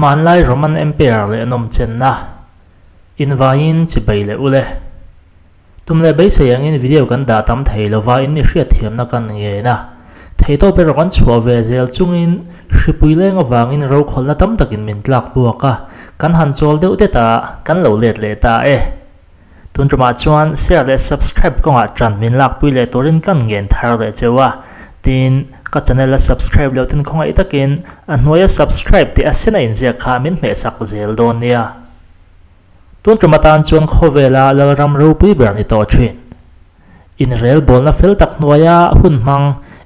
Hmanlai Roman Empire leh nawmchenna invaiin chibai leh ule. Tum leh beisei angin video kan dah tam thei lova in mi hriatthiamna kan ngen a. Theihtawp erawh kan chhuah ve zel chungin hripui leng avangin rokhawlhna tam takin min tlak buak a, kan han chawl deuh det a, kan lo let leh ta e. Tun tumah chuan share leh subscribe kawngah tan min lakpui leh turin kan ngen thar leh cheu a, tin ka channel a subscribe loh ten khawngaih takin a hnuaia subscribe tih a sen a inziak kha min hmehsak zel dawn nia. Tun tum atan chuan khawvela Lalram ropui ber ni tawh thin. Inrel bawlna fel tak hnuaia hun hmang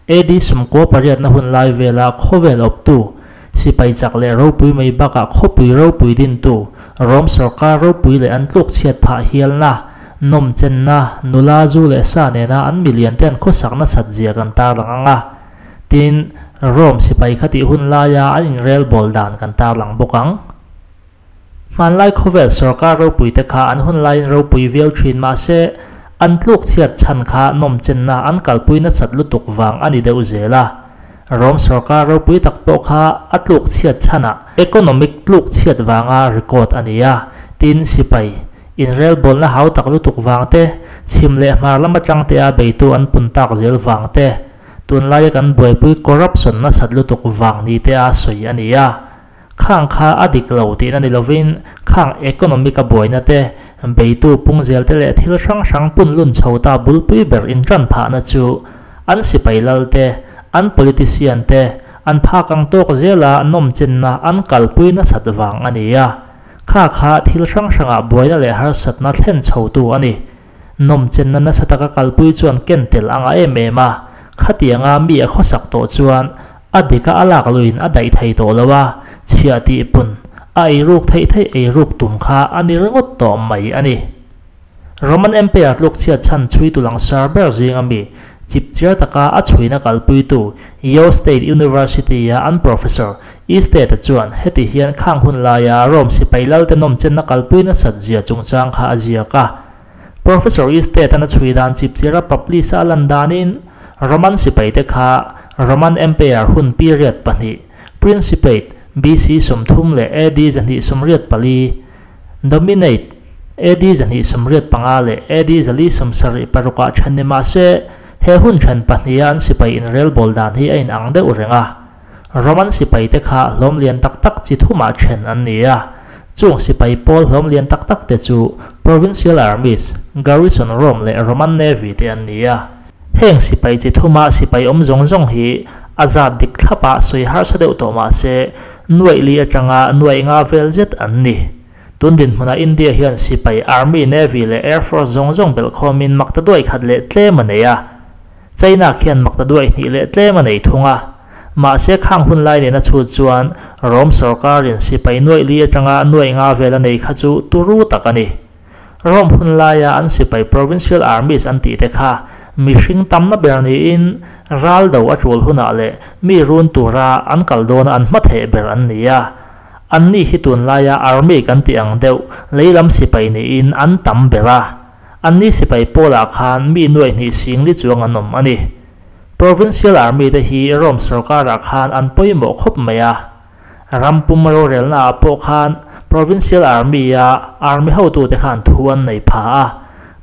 AD 98na hun lai vela khawvel awptu, sipai chak leh ropui mai bakah khawpui ropui dintu, Rom sawrkar ropui leh an tluk chhiat phah hialna, nawmchenna, nula zu leh sa nena an milian te an khawsak nasat zia kan tarlang ang a. Tin, Rom sipai kha tih hun laia an inrel bawl dan kan tarlang bawk ang. Hmanlai khawvel sawrkar ropui te kha an hun laiin ropui viau thin mahse, an tluk chhiat chhan kha nawmchenna an kalpui nasat lutuk vang a ni deuh zel a. Rom sawrkar ropui tak pawh kha a tluk chhiat chhanah economic tluk chhiat vanga record a ni a, tin sipai inrelbawlna hau tak lutuk vang te, chhim leh hmar lam atang te a beitu an pun tak zel vang te, tunlaia kan buaipui corruption nasat lutuk vang ni te a sawi a ni a. Khang kha a dik lo tihna ni lovin khang economic a buaina te, beitu pung zel te leh thil hrang hrang pun lun chho ta bulpui ber intan phahna chu an sipai lal te, an politician te, an phak ang tawk zela nawmchenna an kalpui nasat vang a ni a. Kha kha thil hrang hrangah buaina leh harsatna thlen chhotu a ni. Nawmchenna nasa taka kalpui chuan ken tel anga em em a, khatianga mi a khawsak tawh chuan a dika a lak luiin a daih thei tawh lo a, chhiah tih pun a eiruk theih theih eiruk tum kha a ni ringawt tawh mai a ni. Roman Empire tluk chhiat chhan chhuitu langsar ber zinga mi chipchiar taka a chhuina kalpuitu Yale State University-a an professor Easted-a chuan heti hian khang hun laia Rome sipai lalte nawmchenna kalpui nasat zia chungchang kha a ziak a. Professor Easted-a'n a chhui dan chipchiara publish-a a lan danin Roman sipaite kha Roman Empire hun period pahnih, Principate, BC 30 leh AD 284, Dominate, AD 285 leh AD 476 ah then ni mah se, he hun then pahniha an sipai inrelbawl dan hi a inang deuh reng a. Roman sipaite kha hlawm lian tak tak chi thumah then an ni a, chung sipai pawl hlawm lian tak tak te chu Provincial Armies, Garrison Rome leh Roman Navy te an ni a. Heng sipai chi thuma sipai awm zawng zawng hi a zat dik thlapah sawi harsa deuh tawh mah se nuaih li atanga nuaih nga vel zet an ni. Tun dinhmunah India hian sipai Army, Navy leh Air Force zawng zawng belhkhawmin makta duai khat leh tlem a nei a. China khian makta duai hnih leh tlem a nei thung a. Mahse khang hun lai nena chhut chuan Rom sawrkarin sipai nuaih li atanga nuaih nga vel a nei kha chu turu tak a ni. Rom hun laia an sipai provincial armies an tih te kha mihring tamna ber niin ral do a tul hunah leh mi run tura an kal dawna an hma theh ber an ni a. Anni hi tunlaia army kan tih ang deuh leilam sipai niin an tam ber a. Anni sipai pawlah khan mi nuaih hnih sing li chuang an awm a ni. Provincial Army te hi Rome sawrkarah khan an pawimawh khawp mai a. Ram pum rorelnaah pawh khan Provincial Army-a army hotute khan thu an nei pha a.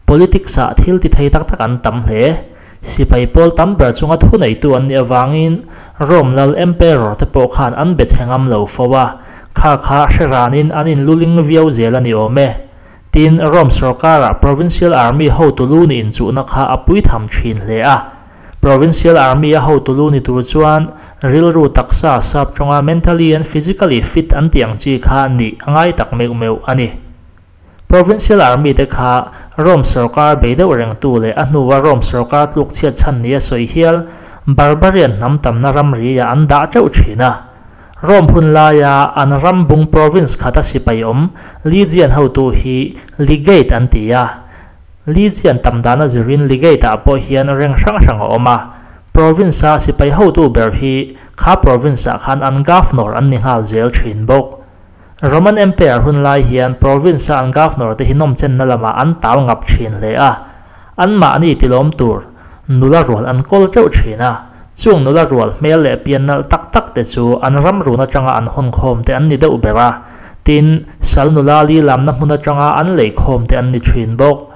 Politics-ah thil ti thei tak tak an tam hle. Sipai pawl tam ber chunga thu neitu an nih avangin Rome lal Emperor te pawh khan an be chhe ngam lo fo a. Kha kha hre ranin an inluling viau zel a ni awm e. Tin, Rome sawrkarah Provincial Army hotu lu ni inchuhna kha a pui tham thin hle a. Provincial Army a hotu lu ni tur chuan rilru taksa sap tawnga mentally and physically fit an tih ang chi kha nih a ngai tak meuh meuh a ni. Provincial Army te kha Rome sawrkar bei deuh rengtu leh a hnua Rome sawrkar tluk chhiat chhan nia sawi hial barbarian hnam tamna ramri-ah an dah teuh thin a. Rome hun laia an ram bung province khata sipai awm Legion hotu hi Legate an ti a. Legion tam dana zirin Legate-ah pawh hian reng hrang hrang a awm a. Province-a sipai hotu ber hi kha province-ah khan an governor an ni nghal zel thin bawk. Roman Empire hun lai hian province-a an governor te hi nawmchenna lamah an tal ngap thin hle a. Anmahni tilawm tur nula rual an kawl teuh thin a. Chung nula rual hmel leh pian nalh tak tak te chu an ram run atanga an hawn khawm te an ni deuh ber a, tin, sal nula li lamna hmun atanga an lei khawm te an ni thin bawk.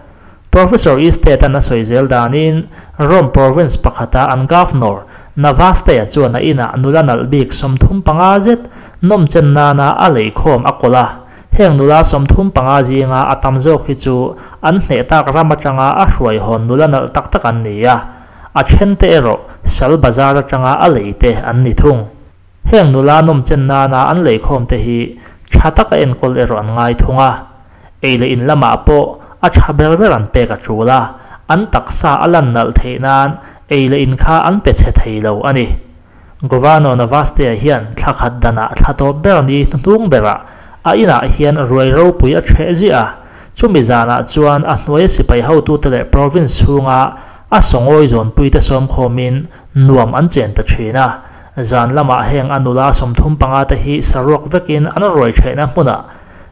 Professor Easted-a'n a sawi zel danin, Rome province pakhata an governor, Navaste-a chuan a inah nula nalh bik 35 zet nawmchen nana a lei khawm a kawl a. Heng nula 35 zinga a tam zawk hi chu an hneh tak ram atanga a hruai hawn nula nalh tak tak an ni a, a then te erawh sal bazar atanga a lei te an ni thung. Heng nula nawmchen nana an lei khawm te hi tha taka enkawl erawh an ngai thung a. Ei leh in lamah pawh a tha ber ber an pek a tul a, an taksa a lan nalh theih nan ei leh in kha an pe chhe thei lo a ni. Governor Navastea hian thla khat danah thla tawp ber ni hnuhnung berah a inah hian ruai ropui a ṭheh ziah a, chumi zanah chuan a hnuaia sipai hotute leh province chhunga a sawngawi zawnpuite sawmkhawmin nuam an chen ta ṭhin a. Zan lamah heng a nula 35 te hi saruak vekin an ruai ṭhehna hmunah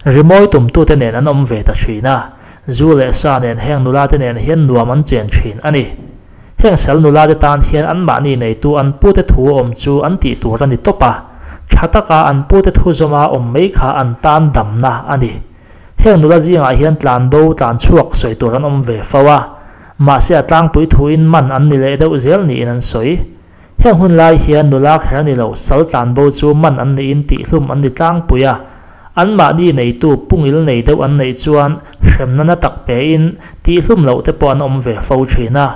rimawi tumtute nen an awm ve ta ṭhin a, zu leh sa nen heng nulate nen hian nuam an chen ṭhin a ni. Heng sal nulate tan hian anmahni neitu an pute thu awm chu an tih tur a ni tawp a, tha taka an pute thu zawma awm mai kha an tan damna a ni. Heng nula zingah hian tlanbo tlan chhuak sawi tur an awm ve fo a, mahse a tlangpui thuin man an ni leh deuh zel niin an sawi. Heng hun lai hian nula kher ni lo sal tlanbo chu man an niin tihhlum an ni tlangpui a, anmahni neitu pungil nei deuh an neih chuan hremna na tak pein tihhlum loh te pawh an awm ve fo thin a.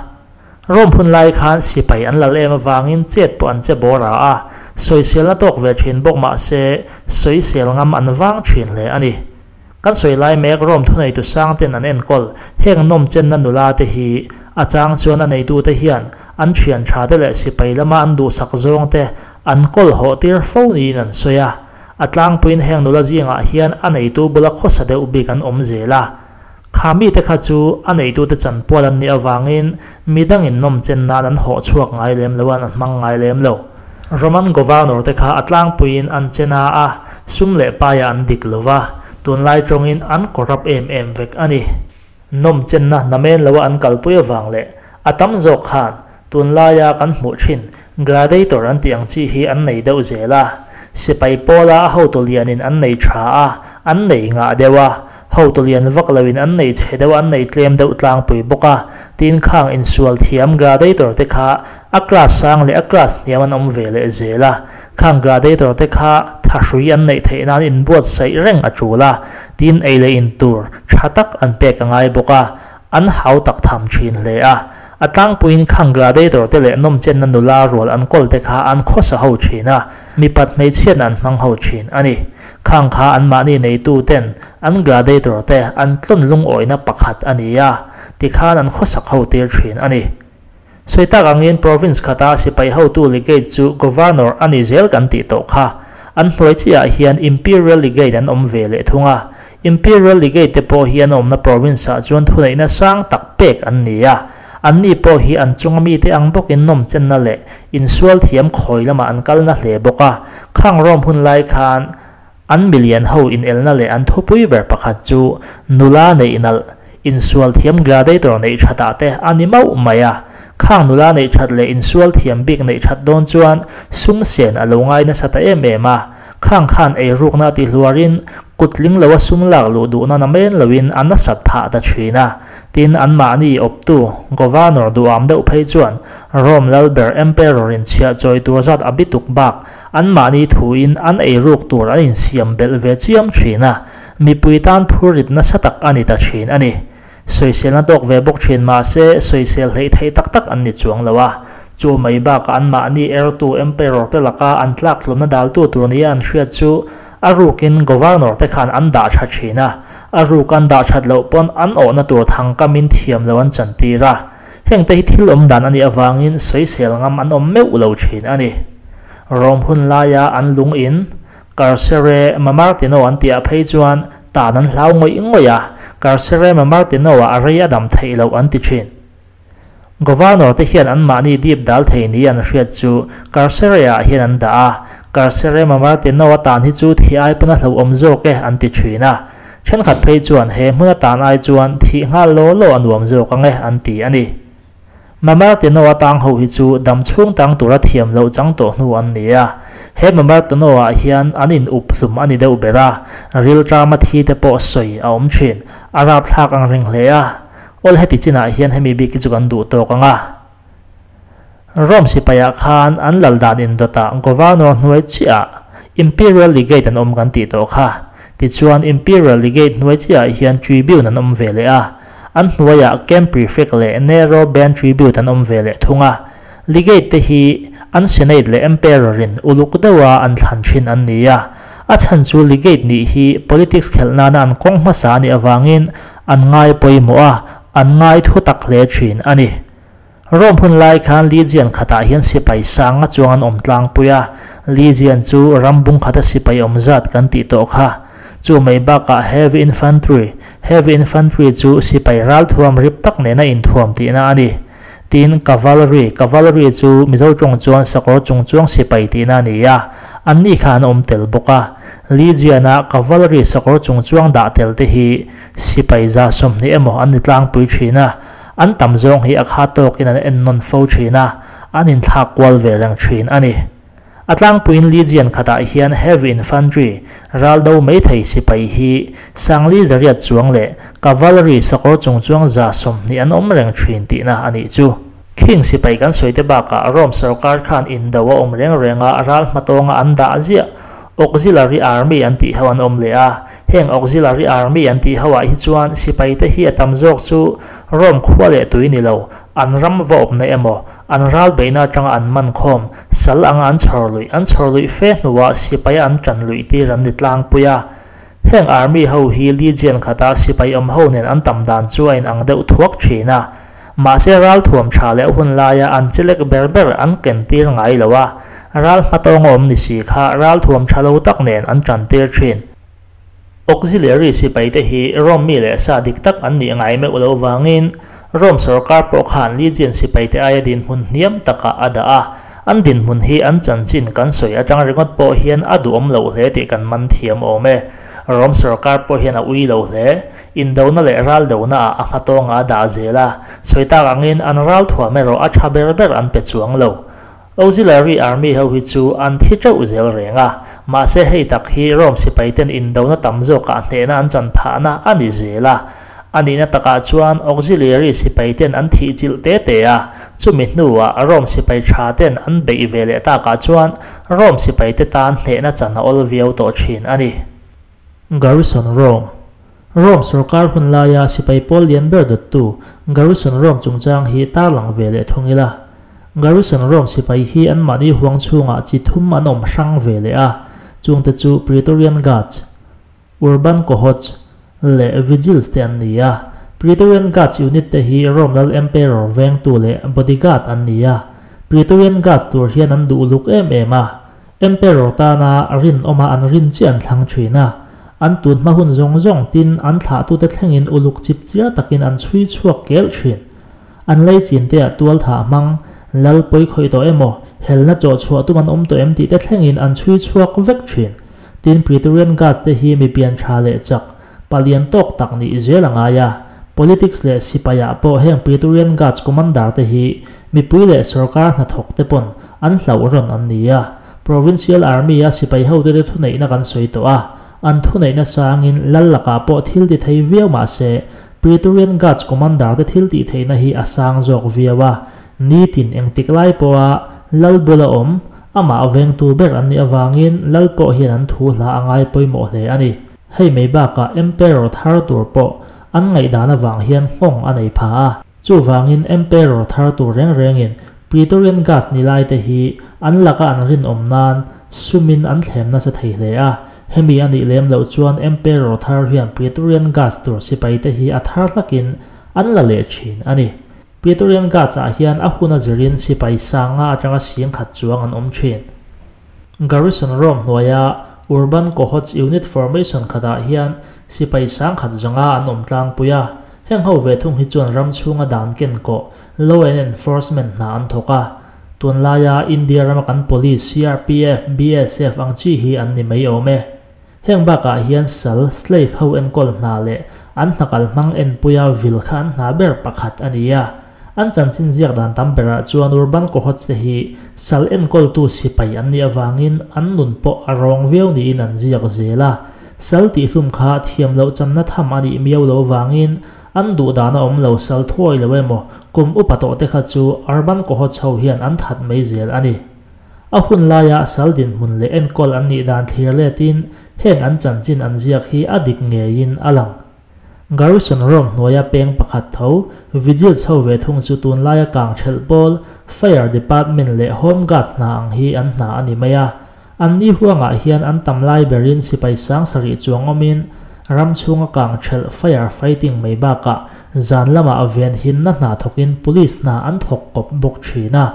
Rome hun lai khan sipai an lal em avangin chet pawh an che bawr a a, sawiselna tawk ve thin bawk mah se sawisel ngam an vang thin hle a ni. Kan sawi lai mek Rome thuneitu sang ten an enkawl heng nawmchenna nula te hi a chang chuan a neitute hian an thian tha te leh sipai lama an duhsak zawng te an kawl hawh tir fo niin an sawi a. A tlangpuiin heng nula zingah hian a neitu bula khawsa deuh bik an awm zel a. Kha mite kha chu a neitute chanpual an nih avangin midangin nawmchen nan an hawh chhuak ngai lem lo a, an hmang ngai lem lo. Roman governor te kha a tlangpuiin an che na a, sum leh paia an dik lo va, tunlai tawngin an corrupt em em vek a ni. Nawmchenna namen loa an kalpui avang leh a tam zawk khan tunlaia kan hmuh thin gladiator an tih ang chi hi an nei deuh zel a. Sipai pawla a hotu lianin an nei tha a, an nei ngah deuh a, hotu lian vak loin an nei chhe deuh a, an nei tlem deuh tlangpui bawk a, tin khang insual thiam gladiator te kha a class sang leh a class hniam an awm ve leh zel a, khang gladiator te kha thahrui an neih theih nan inbuatsaih reng a tul a, tin ei leh in tur tha tak an pek a ngai bawk a, an hau tak tham thin hle a. A tlangpuiin khang gladiator te leh nawmchenna nula rual an kawl te kha an khawsa ho thin a, mipat hmeichhiatna an hmang ho thin a ni. Khang kha anmahni neitu ten an gladiator te an tlawn lungawina pakhat a ni a, tikhan an khawsak ho tir thin a ni. Sawi tak angin province khata sipai hotu legate chu governor a ni zel kan tih tawh kha. An hnuai chiahah hian imperial legate an awm ve leh thung a. Imperial legate te pawh hi an awmna province-ah chuan thuneihna sang tak pek an ni a. Anni pawh hi an chunga mite ang bawkin nawmchenna leh insual thiam khawi lamah an kalna hle bawk a. Khang Rome hun lai khan an milian ho inelna leh an thupui ber pakhat chu nula neih nalh, insual thiam gladiator neih thatah te a ni mauh mai a. Khang nula neih that leh insual thiam bik neih that dawn chuan sum sen a lo ngai nasa ta em em a. Khang khan ei rukna a ti hluarin kutling loa sum lak luh duhna na men loin a nasat phah ta thin a. Tin, anmahni awptu governor duham deuh phei chuan Rome lalber emperor in chhiah chawi tur zat a bituk bak anmahni thuin an ei ruk tur an insiam belh ve chiam thin a, mipui tan phurrit nasa tak a ni ta thin a ni. Sawiselna tawk ve bawk thin mah se sawisel hleih theih tak tak an ni chuang lo a, chu mai bakah anmahni ertu emperor te laka an tlak tlumna daltu tur nia an hriat chu a rukin governor te khan an dah tha thin a, a ruk an dah that loh pawn an awhna tur thangkamin thiam lo an chantir a. Heng te hi thil awm dan a nih avangin sawisel ngam an awm meuh lo thin a ni. Rome hun laia an lung in Carcere Mamertino an tihah phei chuan tan an hlau ngawih ngawih a, Carcere Mamertino-ah a rei a dam theih loh an ti thin. Governor te hian anmahni dip dal thei ni an hriat chu Carcere-ah hian an dah a, Carcere Mamertino-a tan hi chu thih ai pawn a hlauhawm zawk e an ti thin a. Thenkhat phei chuan he hmun atan ai chuan thih nghal law law a nuam zawk ang e an ti a ni. Mamartino-a tang ho hi chu dam chhung tang tura thiam loh chang tawh hnu an ni a. He Mamartino-ah hian an in up hlum a ni deuh ber a, rilṭama thi te pawh sawi a awm ṭhin. A rapthlak ang reng hle a. Awl heti chinah hian hemi bik hi chu kan duh tawk ang a. Rome sipaiah khan an lal dan indawtah Governor hnuai chiah Imperial Legate an awm kan tih tawh kha. Tichuan Imperial Legate hnuai chiahah hian Tribune an awm ve leh a. An hnuaiah Camp Prefect leh Nero Band Tribute an awm ve leh thung a. Legate te hi an Senate leh Emperor-in uluk deuha an thlan thin an ni a. A chhan chu Legate nih hi politics khelh nana an kawng hmasa a nih avangin an ngai pawimawh a, an ngai thu tak hle thin a ni. Rome hun lai khan Legion khatah hian sipai sanga chuang an awm tlangpui a, Legion chu ram bung khata sipai awm zat kan tih tawh kha. Chu mai bakah Heavy Infantry, Heavy Infantry chu sipai ralthuam rip tak nena inthuam tihna a ni. Tin, Cavalry, Cavalry chu Mizo tawng chuan sakawr chungchuang sipai tihna a ni a, anni kha an awm tel bawk a. Legion-a Cavalry sakawr chungchuang dah tel te hi sipai 120 emaw an ni tlangpui thin a, An tam zawng hi a kha tawkin an en nawn fo thin a, an inthlak kual ve reng thin a ni. A tlangpuiin Legion khatah hian Heavy Infantry, ral do mai thei sipai hi Sangli 800 chuang leh Cavalry sakawr chungchuang 120 an awm reng thin tihna a nih chu. Khing sipai kan sawi te bakah Rome sorkar khan indo a awm reng reng a, ral hmatawnga an dah ziah Auxiliary Army an tih ho an awm leh a. Heng Auxiliary Army an tih ho ah hi chuan sipai te hi a tam zawk chu Rome khua leh tui ni lo, an ram va awpna emaw, an ral beihna atanga an man khawm, sal anga an chhawr luih, an chhawr luih fe hnuah sipai an tan luih tir an ni tlangpui a. Heng Army ho hi Legion khata sipai awm ho nen an tam dan chu a inang deuh thuak thin a. Mahse ral thuam tha leh hun laia an chelek ber ber an ken tir ngai lo a, ral hmatawng a awm ni si kha ral thuam tha lo tak nen an tan tir thin. Auxiliary sipai te hi Rome mi leh sa dik tak an nih ngai meuh lo vangin Rome sorkar pawh khan Legion sipai te aia dinhmun hniam takah a dah a, an dinhmun hi an chanchin kan sawi atang ringawt pawh hian a duhawm loh hle tih kan man thiam awm e. Rome sorkar pawh hian a ui lo hle. Indona leh ral donaah a hmatawngah a dah zel a, sawi tak angin an ral thuam erawh a tha ber ber an pe chuang lo. Auxiliary Army ho hi chu an thi teuh zel reng a, mahse hei tak hi Rome sipaiten indona tam zawkah hnehna an chan phahna a ni zel a. A nihna takah chuan Auxiliary sipaiten an thih chilh te te a, chumi hnuah Rome sipai tha ten an beih ve leh takah chuan Rome sipaite tan hnehna chan a awl viau tawh thin a ni. Garrison Rome, Rome sorkar hun laia sipai pawl lian ber dawttu Garrison Rome chungchang hi tarlang ve leh thung ila. Garrison Rome sipai hi anmahni huang chhungah chi thum an awm hrang ve leh a, chungte chu Praetorian Guards, Urban Cohorts leh Vigils te an ni a. Praetorian Guards unit te hi Rome lal Emperor vengtu leh bodyguard an ni a. Praetorian Guards tur hian an duh luk em em a, Emperor tana rinawma an rin chiah an thlang thin a, an tun hma hun zawng zawng tin an thlahtute thlengin uluk chip chiar takin an chhui chhuak kel thin. An lei chin te ah tual thah hmang, lal pawi khawih tawh emaw, helna chawh chhuah tum an awm tawh em tih te thlengin an chhui chhuak vek thin. Tin, Praetorian Guards te hi mi pian tha leh chak, palian tawk tak nih zel a ngai a. Politics leh sipai ah pawh heng Praetorian Guards commander te hi mipui leh sorkar hnathawk te pawn an hlauh rawn an ni a. Provincial Army a sipai hote te thuneihna kan sawi tawh a, an thuneihna sangin lal lakah pawh thil ti thei viau mah se Praetorian Guards commander te thil tih theihna hi a sang zawk viau a. Nitin engtik lai pawha lal bula awm, amah vengtu ber an nih avangin lal pawh hian an thu hla a ngai pawimawh hle a ni. Hei mai bakah Emperor thar tur pawh an ngaihdan avang hian nghawng a nei pha a. Chuvangin Emperor thar tur reng rengin Praetorian Guards ni lai te hi an laka an rinawm nan sumin an thlem nasa thei hle a. Hemi a nih lem loh chuan Emperor thar hian Praetorian Guards tur sipai te hi a thar hlakin an la leh thin a ni. Praetorian Guards ah hian a hun a zirin sipai sanga atanga 10,000 chuang an awm thin. Garrison Rome hnuaia Urban Cohorts Unit Formation khatah hian sipai 1,100 an awm tlangpui a, heng ho ve thung hi chuan ram chhunga dan ken kawh, law and enforcement hna an thawk a. Tunlaia India rama kan police, CRPF, BSF ang chi hi an ni mai awm e. Heng bakah hian sal, slave, ho enkawl hna leh an hnakal hmang enpuia vil kha an hna ber pakhat a ni a. An chanchin ziak dan tam berah chuan Urban Cohorts te hi sal enkawltu sipai an nih avangin an nun pawh a rawng viau niin an ziak zel a. Sal tihhlum kha thiam loh channa tham a nih miau lo vangin an duh dana awm lo sal thuai lo emaw kum upa tawh te kha chu Urban Cohorts ho hian an that mai zel a ni. A hun laia sal dinhmun leh enkawl an nih dan thlir letin heng an chanchin an ziak hi a dik ngeiin a lang. Garrison Rome hnuaia peng pakhat tho, Vigil chho ve thung chu tunlaia kang thelh pawl, Fire Department leh Home Guards hna ang hi an hna a ni mai a. An ni huangah hian an tam lai berin sipai 7000 chuang awmin ram chhunga kang thelh fire fighting mai bakah zan lamah ven himna hna thawkin police hna an thawk kawp bawk thin a.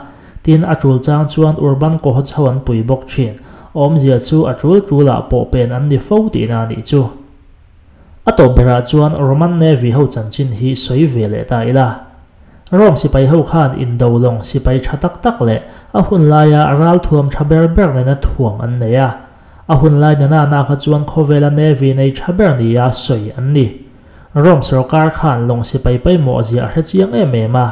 Tin a tul chang chuan Urban Cohorts ho an pui bawk thin. Awmzia chu a tul tulah pawh pen an ni fo tihna anih chu. A tawp berah chuan Roman Navy ho chanchin hi sawi ve leh ta ila. Rome sipai ho khan indo lawng sipai tha tak tak leh a hun laia ral thuam tha ber ber nena thuam an nei a. A hun lai nana na kha chuan khawvela Navy nei tha ber ni a sawi an ni. Rome sarkar khan lawng sipai pai maw zia a hre chiang em em a.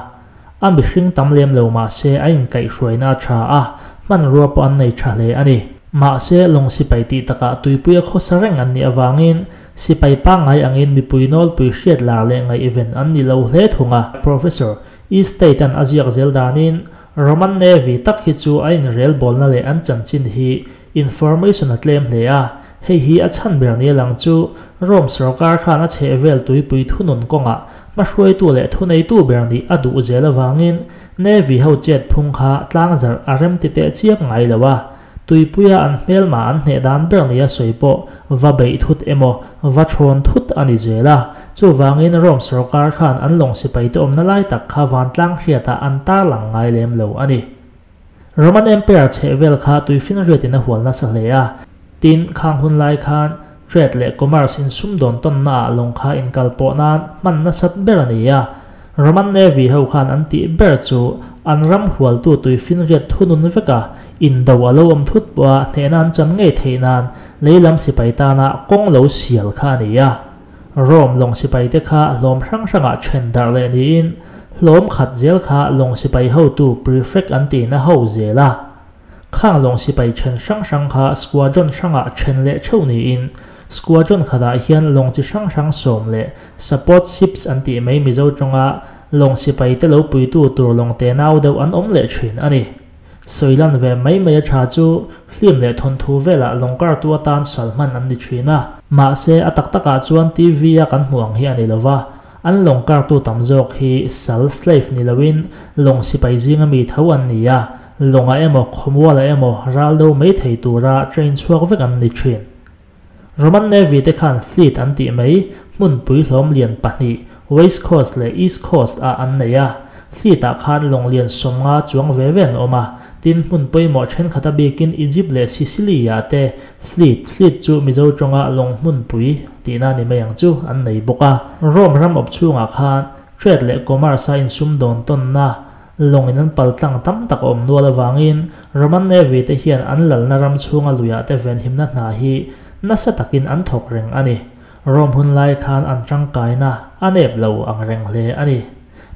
A mihring tam lem lo ma se a in kaih hruaina tha a, hman rua pawh an nei tha hle ani. Ma se lawng sipai ti taka tuipuia khawsa reng an ni awangin sipai pangai angin mipui nawl pui hriat lar leh ngai event an ni lo hle thunga. Professor East State an aziak zel danin Roman Navy tak hi chu a in rel bolna leh an chanchin hi information a tlem hle a. Hei hi a chan ber ni lang chu Rome sarkar khan a chhe vel tuipui thunun kawnga ma hruai tu leh thunei tu ber ni a duh zel awangin Navy ho chet phung kha tlangzar a rem ti te chiap ngai lowa. Tuipuia an hmel ma an hne dan ber ni a sawi pawh va bei thut emaw va thawn thut ani zela. Chu wangin Rome sarkar khan an lawng sipai te awmna lai tak kha van tlang hriata an tar lang ngai lem lo ani. Roman Empire chhe vel kha tuifin riatin a hualna sa hle a. Tin khang hun lai khan trade leh commerce in sum dawn tawn na ah lawng kha in kal pawh nan hman na sat ber ani a. Roman Navy ho khan an tih ber chu an ram hual tu tuifin riat thunun veka in do alo awm thut pawha hnehna an chan ngei theih nan leilam sipai tana kawng lo sial kha ani a. Rome lawng sipai te kha hlawm hrang hrangah then darh leh niin hlawm khat zel kha lawng sipai ho tu prefect an tihna ho zela. Khang lawng sipai then hrang hrang kha squadron hrangah then leh theuh niin squadron khatah hian lawng chi hrang hrang sawm leh support ships an tih mai Mizo tawnga lawng sipai te lo puitu tur lawng te nau deuh an awm leh thin ani. Sawilan ve mai mai a tha chu film leh thawn thu velah lawng kar tu atan sal hman an ni thin a. Mahse a tak takah chuan TV a kan hmu ang hi ani lova. An lawng kar tu tam zawk hi sal slave ni loin lawng sipai zinga mi tho an ni a. Lawnga emaw khawmuala emaw ral do mai thei tura train chhuak vek an ni thin. Roman Navy te khan fleet an tih mai hmun pui hlawm lian pahnih West Coast leh East Coast a an nei a. Fleet ah khan lawng lian 50 chuang ve ve an awm a. Tin hmun pawimawh thenkhat a bikin Egypt leh Sicily ah te fleet fleet chu Mizo tawnga lawng hmun pui tihna ni mai ang chu an nei bawk a. Rome ram awp chhungah khan trade leh commerce a insum dawn tawnna lawng in an pal tlang tam tak awm nual awangin Roman Navy te hian an lalna ram chhunga luiah te ven himna hna hi nasa takin an thawk reng ani. Rome hun lai khan an tangkaina a nep lo ang reng hle ani.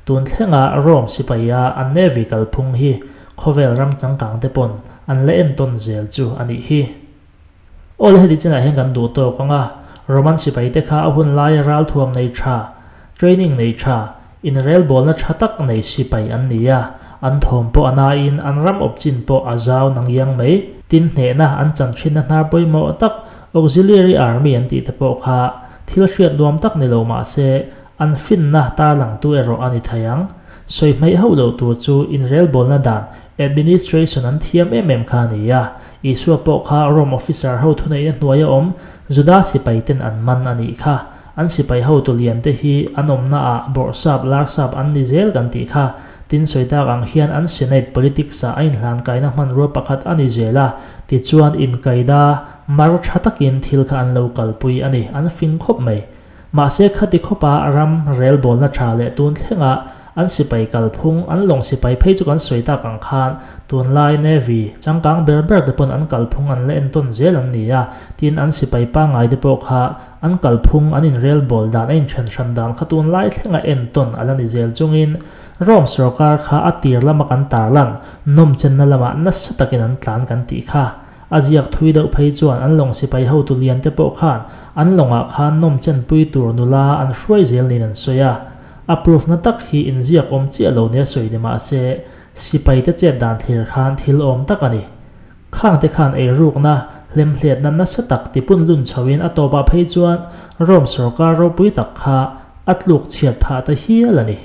Tun thlenga Rome sipaia an Navy kalphung hi khawvel ram changkang te pawn an la en tawn zel chu ani hi. Awle heti chinah hian kan duh tawk anga Roman sipai te kha a hun laia ral thuam nei tha, training nei tha, in rel bolna tha tak nei sipai an ni a. An thawm pawh ana in an ram awp chin pawh a zau nang yang mai. Tin hnehna an chan thin a hnar pawimawh tak auxiliary army an tih te pawh kha thil hriat nuam tak ni lo ma se an finna tar lang tu erawh ani theiang. Sawi hmei ho lo tur chu in rel bolna dan administration an thiam em em kha ani a. Isua pawh kha Rome officer ho thunei na hnuaia awm Juda sipai ten an man ani kha. An sipai ho tu lian te hi an awmna ah bawrhsap larsap an ni zel kan tih kha. Tin sawi tak ang hian an Senate politics ah a inhlan kaina hman rua pakhat ani zela. Ti chuan in kaida mar tha takin thil kha an lo kalpui ani an fing khawp mai. Mahse khati khawpa ram rel bolna tha leh tun thlenga An sipai kalphung, an lawng sipai phei chu kan sawi tak ang khan tunlai Navy changkang ber ber te pawn an kalphung an la entawn zel an ni a, tin an sipai pangngai te pawh kha an kalphung an inrelbawl dan a inthen hran dan kha tunlai thlenga entawn a la ni zel chungin Rome sorkar kha a tir lama kan tarlan nawmchenna lamah nasa takin an tlan kan tih kha. A ziak thui deuh phei chuan an lawng sipai hotu lian te pawh khan an lawngah khan nawmchenpui tur nula an hruai zel niin an sawi a. A proof na tak hi inziak awm chiah lo nia sawi ni mah se, sipai te chet dan thlir khan thil awm tak a ni. Khang te khan eirukna, hlemhletna nasa tak tipun lun chhoin a tawpah phei chuan Rome sorkar ropui tak kha a tluk chhiat phah ta hial a ni.